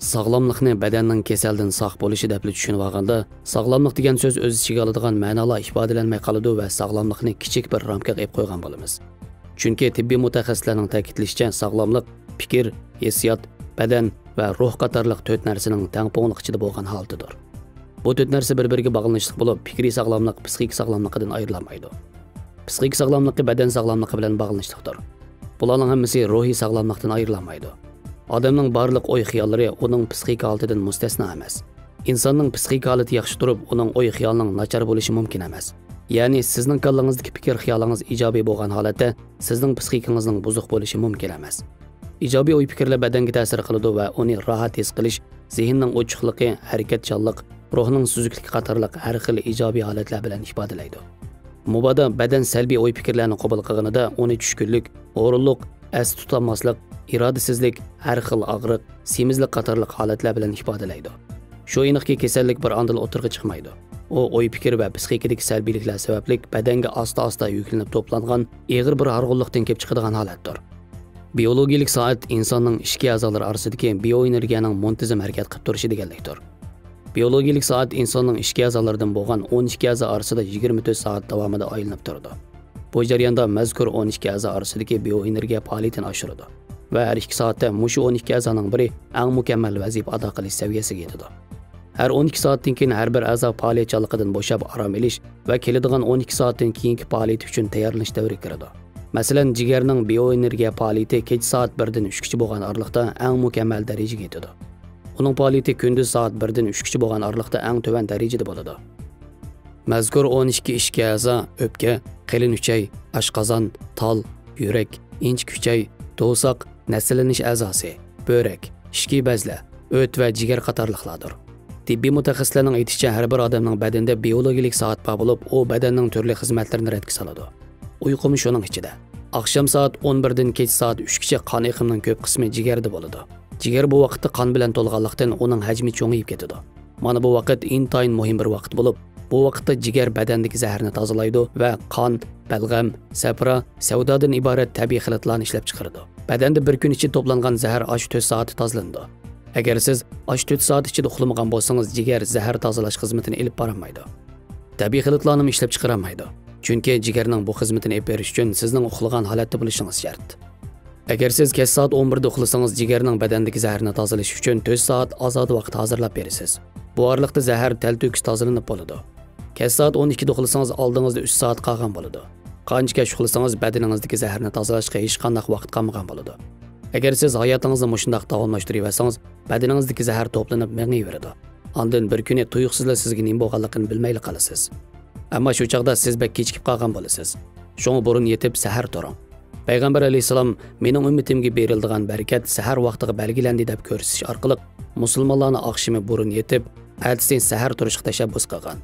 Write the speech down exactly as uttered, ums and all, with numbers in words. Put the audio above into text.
ساغلاملىقنى بەدەننىڭ كېسەلدىن ساق بولۇشى دەپلا چۈشىنىۋالغاندا، ساغلاملىق دېگەن سۆز ئۆز ئىچىگە ئالىدىغان مەنالار ئىپادىلەنمەي قالىدۇ ۋە ساغلاملىقنى كىچىك بىر رامكىغا ئېلىپ قويغان بولىمىز. چۈنكى تېببىي مۇتەخەسسىسلەرنىڭ تەكىتلىشىچە، ساغلاملىق پىكىر، ھېسسىيات، بەدەن ۋە روھ قاتارلىق تۆت نەرسىنىڭ تەڭپۇڭلۇق ئىچىدە بولغان ھالىتىدۇر. بۇ تۆت نەرسە بىر-بىرىگە باغلىنىشلىق بولۇپ، پىكرىي ساغلاملىق پسىخىكا ساغلاملىقىدىن ئايرىلالمايدۇ. پسىخىكا ساغلاملىقى بەدەن ساغلاملىقى بىلەن باغلىنىشلىقتۇر. بۇلارنىڭ ھەممىسى روھىي ساغلاملىقتىن ئايرىلالمايدۇ. ئادەمنىڭ بارلىق ئوي-خىياللىرى ئۇنىڭ پسىخىكا ھالىتىدىن مۇستەسنا ئەمەس. ئىنساننىڭ پسىخىكا ھالىتى ياخشى تۇرۇپ، ئۇنىڭ ئوي-خىيالىنىڭ ناچار بولۇشى مۇمكىن ئەمەس. يەنى سىزنىڭ كاللىڭىزدىكى پىكىر-خىيالىڭىز ئىجابىي بولغان ھالەتتە، سىزنىڭ پسىخىكىڭىزنىڭ بۇزۇق بولۇشى مۇمكىن ئەمەس. ئىجابىي ئوي-پىكىرلەر بەدەنگە تەسىر قىلىدۇ ۋە ئۇنى راھەت ھېس قىلىش، زېھىننىڭ ئوچۇقلۇقى، ھەرىكەتچانلىق، روھنىڭ سۈزۈكلۈكى قاتارلىق ھەر خىل ئىجابىي ھالەتلەر بىلەن ئىپادىلەيدۇ. مۇبادا بەدەن سەلبىي ئوي-پىكىرلەرنى قوبۇل قىلغىنىدا، ئۇنى چۈشكۈنلۈك، ھۇرۇنلۇق، ئەستە تۇتالماسلىق، ئىرادىسىزلىك، ھەر خىل ئاغرىق، سېمىزلىك قاتارلىق ھالەتلەر بىلەن ئىپادىلەيدۇ. شۇ ئېنىقكى، كېسەللىك بىر ئاندىلا ئوتتۇرىغا چىقمايدۇ. ئۇ ئوي-پىكىر ۋە پسىخىكىدىكى سەلبىيلىكلەر سەۋەبلىك بەدەنگە ئاستا-ئاستا يۈكلىنىپ توپلانغان ئېغىر بىر ھارغۇنلۇقتىن كېلىپ چىقىدىغان ھالەتتۇر. بىيولوگىيىلىك سائەت ئىنساننىڭ ئىچكى ئەزالىرى ئارىسىدىكى بىيوئېنېرگىيەنىڭ مۇنتىزىم ھەرىكەت قىلىپ تۇرۇشى دېگەنلىكتۇر. بىيولوگىيىلىك سائەت ئىنساننىڭ ئىچكى ئەزالىرىدىن بولغان ئون ئىككى ئەزا ئارىسىدا يىگىرمە تۆت سائەت داۋامىدا ئايلىنىپ تۇرىدۇ. بۇ جەرياندا مەزكۇر ئون ئىككى ئەزا ئارىسىدىكى بىيوئېنېرگىيە پائالىيىتىنى ئاشۇرىدۇ ۋە ھەر ئىككى سائەتتە مۇشۇ ئون ئىككى ئەزانىڭ بىرى ئەڭ مۇكەممەل ۋەزىپە ئادا قىلىش سەۋىيەسىگە يېتىدۇ. ھەر ئون ئىككى سائەتتىن كېيىن ھەر بىر ئەزا پائالىيەتچانلىقىدىن بوشاپ ئارام ئېلىش ۋە كېلىدىغان ئون ئىككى سائەتتىن كېيىنكى پائالىيىتى ئۈچۈن تەييارلىنىش دەۋرىگە كىرىدۇ. مەسىلەن، جىگەرنىڭ بىيوئېنېرگىيە پائالىيىتى كېچە سائەت بىردىن ئۈچكىچە بولغان ئارىلىقتا ئەڭ مۇكەممەل دەرىجىگە يېتىدۇ. ئۇنىڭ پائالىيىتى كۈندۈز سائەت بىردىن ئۈچكىچە بولغان ئارىلىقتا ئەڭ تۆۋەن دەرىجىدە بولىدۇ. مەزكۇر ئون ئىككى ئىچكى ئەزا ئۆپكە، قېلىن ئۈچەي، ئاشقازان، تال، يۈرەك، ئىنچىكە ئۈچەي، دوۋساق، نەسىللىنىش ئەزاسى، بۆرەك، ئىچكى بەزلەر، ئۆت ۋە جىگەر قاتارلىقلاردۇر. تېببىي مۇتەخەسسىسلەرنىڭ ئېيتىشىچە، ھەر بىر ئادەمنىڭ بەدىنىدە بىيولوگىيىلىك سائەت بار بولۇپ، ئۇ بەدەننىڭ تۈرلۈك خىزمەتلىرىنى رەتكە سالىدۇ. ئۇيقۇمۇ شۇنىڭ ئىچىدە. ئاخشام سائەت ئون بىردىن كېچە سائەت ئۈچكىچە قان ئېقىمىنىڭ كۆپ قىسمى جىگەردە بولىدۇ. جىگەر بۇ ۋاقىتتا قان بىلەن تولغانلىقتىن، ئۇنىڭ ھەجمى چوڭىيىپ كېتىدۇ. مانا بۇ ۋاقىت ئىنتايىن مۇھىم بىر ۋاقىت بولۇپ، بۇ ۋاقىتتا جىگەر بەدەندىكى زەھەرنى تازىلايدۇ ۋە قان، بەلغەم، سەپرا، سەۋدادىن ئىبارەت تەبىئىي خىلىتلارنى ئىشلەپ چىقىرىدۇ. بەدەندە بىر كۈن ئىچىدە توپلانغان زەھەر ئاشۇ تۆت سائەتتە تازىلىنىدۇ. ئەگەر سىز ئاشۇ تۆت سائەت ئىچىدە ئۇخلىمىغان بولسىڭىز، جىگەر زەھەر تازىلاش خىزمىتىنى ئېلىپ بارالمايدۇ. تەبىئىي خىلىتلارنىمۇ ئىشلەپ چىقىرالمايدۇ. چۈنكى جىگەرنىڭ بۇ خىزمىتىنى ئېلىپ بېرىش ئۈچۈن سىزنىڭ ئۇخلىغان ھالەتتە بولۇشىڭىز شەرت. ئەگەر سىز كەچ سائەت ئون بىردە ئۇخلىسىڭىز، جىگەرنىڭ بەدەندىكى زەھەرنى تازىلىش ئۈچۈن تۆت سائەت ئازادە ۋاقىت ھازىرلاپ بېرىسىز. بۇ ئارىلىقتا زەھەر تەلتۆكۈس تازىلىنىپ بولىدۇ. كەچ سائەت ئون ئىككىدە ئۇخلىسىڭىز، ئالدىڭىزدا ئۈچ سائەت قالغان بولىدۇ. قانچە كەچ ئۇخلىسىڭىز، بەدىنىڭىزدىكى زەھەرنى تازىلاشقا ھېچقانداق ۋاقىت قالمىغان بولىدۇ. ئەگەر سىز ھاياتىڭىزنى مۇشۇنداق داۋاملاشتۇرۇۋەرسىڭىز، بەدىنىڭىزدىكى زەھەر توپلىنىپ مېڭىۋېرىدۇ. ئاندىن بىر كۈنى تۇيۇقسىزلا سىزگە نېمە بولغانلىقىنى بىلمەيلا قالىسىز. ئەمما شۇ چاغدا سىز بەك كېچىكىپ قالغان بولىسىز. شۇڭا بۇرۇن يېتىپ، سەھەر تۇرۇڭ. پەيغەمبەر ئەلەيھىسسالام «مېنىڭ ئۈممىتىمگە بېرىلىدىغان بەرىكەت سەھەر ۋاقتىغا بەلگىلەندى» دەپ كۆرسىتىش ئارقىلىق، مۇسۇلمانلارنى ئاخشىمى بۇرۇن يېتىپ، ئەتىسى سەھەر تۇرۇشقا تەشەببۇس قىلغان.